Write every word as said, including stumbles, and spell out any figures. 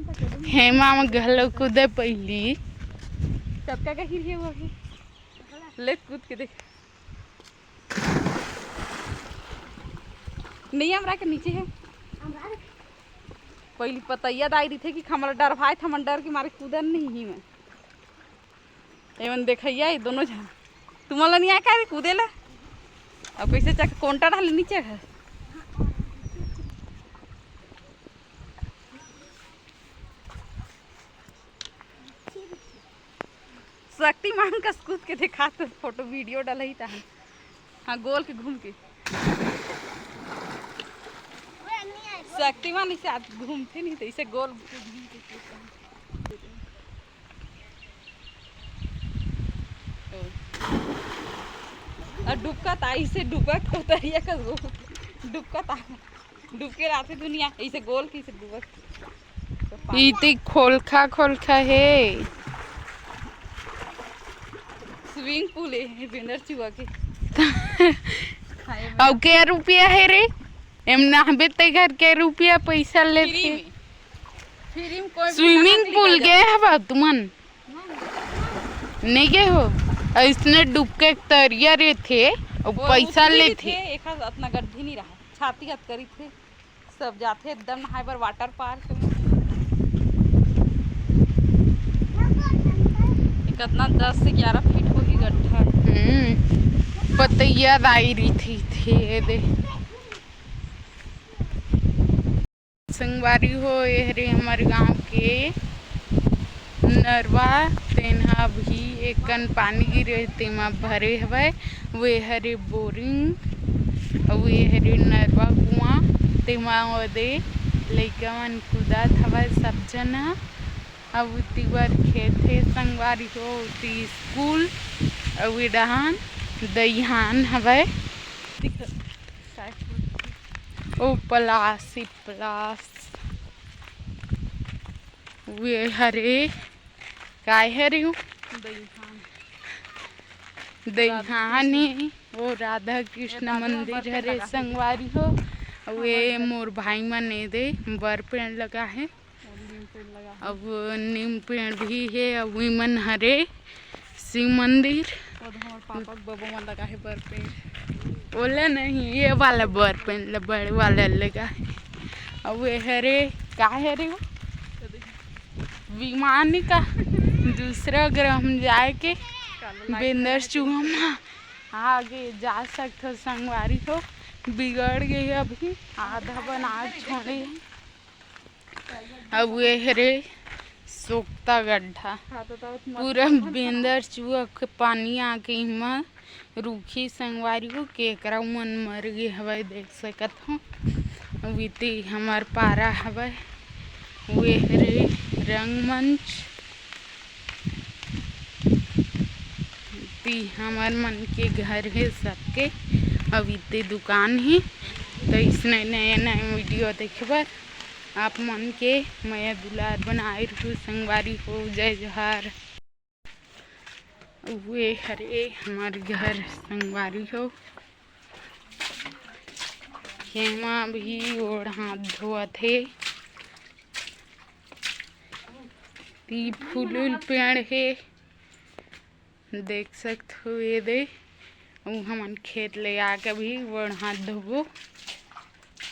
हेमा म घलो कूदे पहिली। टपका के गिर हे वो अभी। ले कूद के देख। नहीं, हमरा के नीचे हे। पहिली पतैया दाई रहिथे कि हमला डर भाई, हमन डर के मारे कूदन नहीं ही मैं। एमन देखइया, ये दोनों झन। तुमन ला नहीं आय का रे कूदे ला? अब कैसे चक कोंटा डाले नीचे है। शक्तिमान कस कूद के देखा तो फोटो वीडियो डलही तहन। हाँ, गोल के घूम के। शक्तिमान इसे आज घूमते नहीं तो इसे गोल के घूम के कूदता है। ओ। और डुबका ता इसे डुबक उतरिया का वो। डुबका ता। डुबके रहते दुनिया इसे गोल की से डुबक। तो पानी। इति खोलखा खोलखा हे। स्विमिंग पूल हे बेंदर चुआ के। हाय अउ के रुपया हे रे? एम नहाबे ते घर के रुपया पैसा लेथे। फ्री में। फ्री में कोई भी स्विमिंग नहा के पूल निकल गए हवा तुमन? नहीं गए हो? अइसने डुबके तरिया रहिथे अउ वो पैसा उतरी लेथे। थे, एक हाथ अतना गड्ढी नहीं रहा, छाती हाथ करी थे, सब जाथे एकदम नहाए बर वाटर पार्क में। ये कितना दस से ग्यारह फीट होही गड्ढा। हम्म, पतैया दाई रही थी, थे दे। संगवारी हो, ये हरे हमर गांव के नरवा, तेन ह अभी एक कन पानी गिरे, तेमा भरे हवय। वो ये हरे बोरिंग, अउ ये हरे नरवा कुआं, तेमा ओदे लइका मन कूदत हवय सब झन ह। अउ उती बर खेत हे संगवारी हो, उती स्कूल, अउ ए डहान दईहान हवय। ओ पलासी पलास। वे हरे, काय हरे वो? दईहान। दईहान हे, वो राधा कृष्ण मंदिर हरे संगवारी हो। अउ ये मोर भाई मन ए दे बर पेड़ लगा हे। अब नीम पेड़ भी हे, अउ इमन हरे शिव मंदिर। वो तो हमर पापा के बबो मन लगा हे बर पेड़। ओला नहीं, ये वाला बर पेड़ ल-, बड़े वाला लगा हे। अउ ये हरे, का हरे वो? विमान का दूसरा ग्रह में जाए के बेंदर चुहा म आगे जा सकथो संगवारी हो। बिगड़ गए अभी, आधा बना छोड़े हे। अब ये हरे सोकता गड्ढा, हाँ, तो, तो मत पूरा मत बेंदर चुआ के पानी आके इमा रुखी संगवारी हो, केकरा मन मर गे हवय, देख सकत हो। अउ इति हमर पारा हवय, वे हरे रंगमंच। ती हमर मन के घर हे सबके, अउ इति दुकान हे। तो इसने नया नया वीडियो देखे बर आप मन के मया दुलार बनाए रहू संगवारी हो। जय जोहार। वे हरे हमर घर संगवारी हो, हेमा भी ओढ़ हाथ धोवत हे। ती फूल उल पेड़ हे, देख सकत हो ये दे। अउ हमन खेत ले आके भी ओढ़ हाथ धोबो।